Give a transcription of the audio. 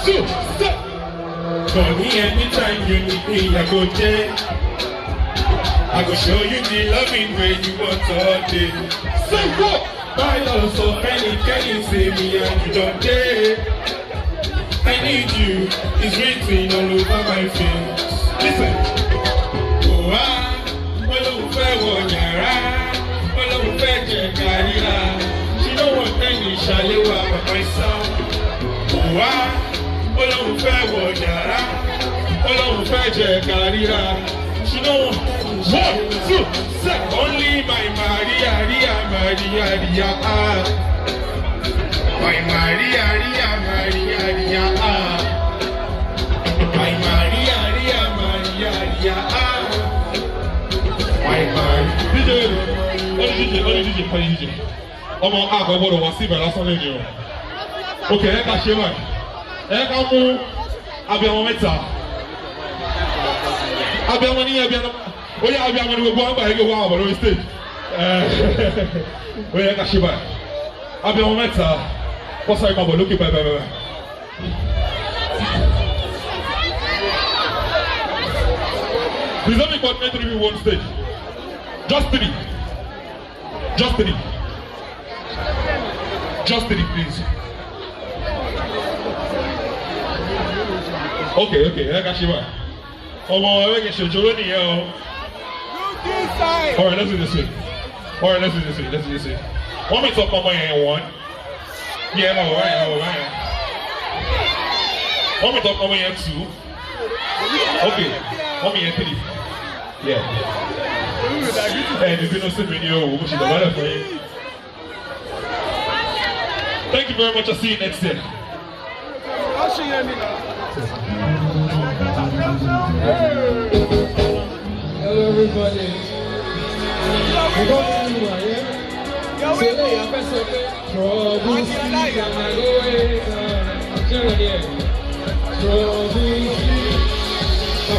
Two, six. For me, anytime you need me, I go there. I go show you the loving way you want all day. Say what? My love so fẹ́nikẹ́ni say me and you don dey. I need you, it's written all over my face. Listen. Òwá, Ọlọ́run fẹ́ wọ yàrá, Ọlọ́run fẹ́ jẹ kàríra. She no want any ṣàléwà by my side. Òwá, Ọlọ́run fẹ́ wọ yàrá, Ọlọ́run fẹ́ jẹ kàríra. She no want. One, two, three. Only my Maria, Ria, Maria, Ria, ah. My Maria, Ria, Maria, Ria, ah. My Maria, Ria, Maria, Ria, ah. My Maria. DJ, only DJ, only DJ, only DJ. Ọmọ àgọ́ gbọ́dọ̀ wá sí ìbẹ̀rẹ̀ lásán lẹ́nu o. Ok, ẹ ká ṣe báyìí. Ẹ ká mú abiyamọ mẹ́ta. Abiyamọ ní abiyamọ. Ó yá, abiyamọ ní gbogbo àgbà yìí, gbogbo àwọn àbọ̀ lórí stage. Ó yẹ ká ṣe báyìí. Abiyamọ mẹ́ta. Kọ́sá ìmọ̀ bọ̀ lókè báyìí báyìí báyìí. Please let me coordinate three people on stage. Just three. Just three. Just three, please. Okay, ẹ ká ṣe báyìí. Ọmọ ẹ kì í ṣòjòrò nìyẹn o. All right, let's do this way. All right, let's do this way. Let's do this way. Wọ́n mi sọ pé ọmọ yẹn one. Yeah, ẹ máa wọ̀ báyẹn, ẹ máa wọ̀ báyẹn. Wọ́n mi sọ pé ọmọ yẹn two. Okay, wọ́n mi yẹn three. Yeah. Ẹ ní bínú sí mi ní o, mo ṣe dọ̀bálẹ̀ fún yín. Thank you very much. I'll see you next year. Hello, everybody. We got you, yeah? So, hey, I press okay. Trouble, see, I'm not going.